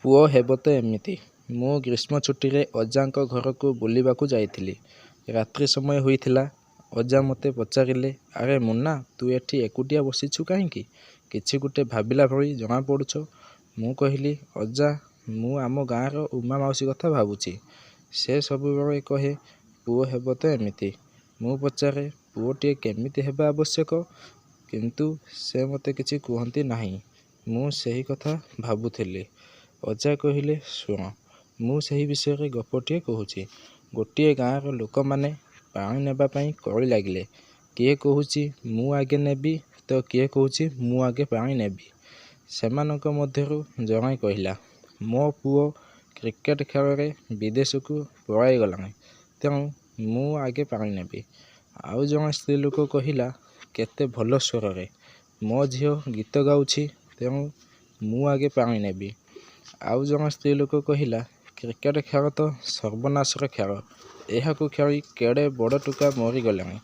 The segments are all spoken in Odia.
ପୁଅ ହେବ ତ ଏମିତି। ମୁଁ ଗ୍ରୀଷ୍ମଛୁଟିରେ ଅଜାଙ୍କ ଘରକୁ ବୁଲିବାକୁ ଯାଇଥିଲି। ରାତ୍ରି ସମୟ ହୋଇଥିଲା। ଅଜା ମୋତେ ପଚାରିଲେ, "ଆରେ ମୁନା, ତୁ ଏଠି ଏକୁଟିଆ ବସିଛୁ କାହିଁକି? କିଛି ଗୋଟେ ଭାବିଲା ଭଳି ଜଣାପଡ଼ୁଛ।" ମୁଁ କହିଲି, "ଅଜା, ମୁଁ ଆମ ଗାଁର ଉମା ମାଉସୀ କଥା ଭାବୁଛି। ସେ ସବୁବେଳେ କହେ, 'ପୁଅ ହେବ ତ ଏମିତି।' ମୁଁ ପଚାରେ, ପୁଅଟିଏ କେମିତି ହେବା ଆବଶ୍ୟକ; କିନ୍ତୁ ସେ ମୋତେ କିଛି କୁହନ୍ତି ନାହିଁ। ମୁଁ ସେହି କଥା ଭାବୁଥିଲି।" ଅଜା କହିଲେ, "ଶୁଣ, ମୁଁ ସେହି ବିଷୟରେ ଗପଟିଏ କହୁଛି। ଗୋଟିଏ ଗାଁର ଲୋକମାନେ ପାଣି ନେବା ପାଇଁ କଳି ଲାଗିଲେ। କିଏ କହୁଛି ମୁଁ ଆଗେ ନେବି ତ କିଏ କହୁଛି ମୁଁ ଆଗେ ପାଣି ନେବି। ସେମାନଙ୍କ ମଧ୍ୟରୁ ଜଣେ କହିଲା, 'ମୋ ପୁଅ କ୍ରିକେଟ ଖେଳରେ ବିଦେଶକୁ ପଳାଇଗଲାଣି, ତେଣୁ ମୁଁ ଆଗେ ପାଣି ନେବି।' ଆଉ ଜଣେ ସ୍ତ୍ରୀଲୋକ କହିଲା କେତେ ଭଲ ସ୍ୱରରେ, 'ମୋ ଝିଅ ଗୀତ ଗାଉଛି, ତେଣୁ ମୁଁ ଆଗେ ପାଣି ନେବି।' ଆଉ ଜଣେ ସ୍ତ୍ରୀଲୋକ କହିଲା, 'କ୍ରିକେଟ ଖେଳ ତ ସର୍ବନାଶର ଖେଳ। ଏହାକୁ ଖେଳି କେଡ଼େ ବଡ଼ ଟୋକା ମରିଗଲେଣି।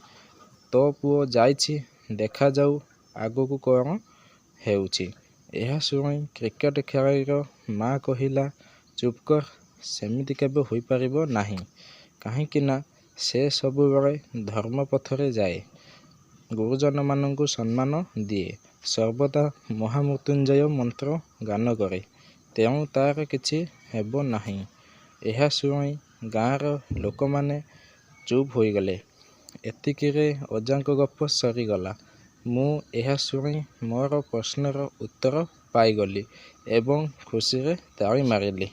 ତୋ ପୁଅ ଯାଇଛି, ଦେଖାଯାଉ ଆଗକୁ କ'ଣ ହେଉଛି।' ଏହା ଶୁଣି କ୍ରିକେଟ ଖେଳାଳିର ମା କହିଲା, 'ଚୁପ୍ କର, ସେମିତି କେବେ ହୋଇପାରିବ ନାହିଁ। କାହିଁକିନା ସେ ସବୁବେଳେ ଧର୍ମ ପଥରେ ଯାଏ, ଗୁରୁଜନମାନଙ୍କୁ ସମ୍ମାନ ଦିଏ, ସର୍ବଦା ମହାମୃତ୍ୟୁଞ୍ଜୟ ମନ୍ତ୍ର ଗାନ କରେ। ତେଣୁ ତା'ର କିଛି ହେବ ନାହିଁ।' ଏହା ଶୁଣି ଗାଁର ଲୋକମାନେ ଚୁପ୍ ହୋଇଗଲେ। ଏତିକିରେ ଅଜାଙ୍କ ଗପ ସରିଗଲା। ମୁଁ ଏହା ଶୁଣି ମୋର ପ୍ରଶ୍ନର ଉତ୍ତର ପାଇଗଲି ଏବଂ ଖୁସିରେ ତାଳି ମାରିଲି।